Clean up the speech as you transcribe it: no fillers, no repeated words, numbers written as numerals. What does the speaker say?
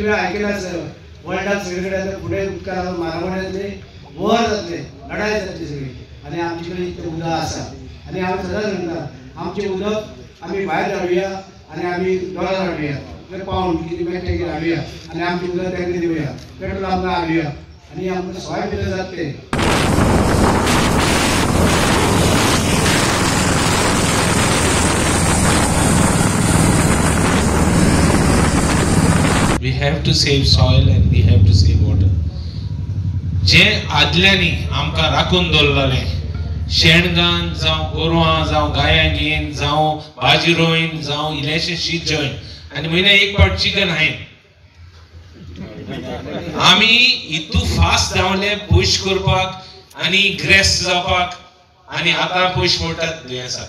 तुमी आयकलां वर्ल्डाक सगळे कडेन आतां फुडें उदका लागून मारामारी जातली, वॉर जातले, लढाय जातली सगळी. आनी आमचे कडेन इतलें उदक आसा आनी हांव सदांच म्हणटा आमचें उदक आमी भायर धाडुया आनी आमी डॉलर हाडुया, पावंड कितें मेळटा कितें हाडुया आनी आमचें उदक तांकां दिवया, पेट्रोल आमकां हाडुया आनी आमकां सवाय भितर जातलें. We have to save soil and we have to save water. जे आदल्यांनी आमकां राखून दवरलेलें शेणगान जावं गोरवां जावं गायां घेवन जावं भाजी रोयन जावं इल्लेशें शीत जेवन आनी म्हयन्या एक पावट चिकन हायन आमी इतू फास्ट धांवले पयश करपाक आनी ग्रेस जावपाक आनी आतां पयश मोडटात दुयेंसाक.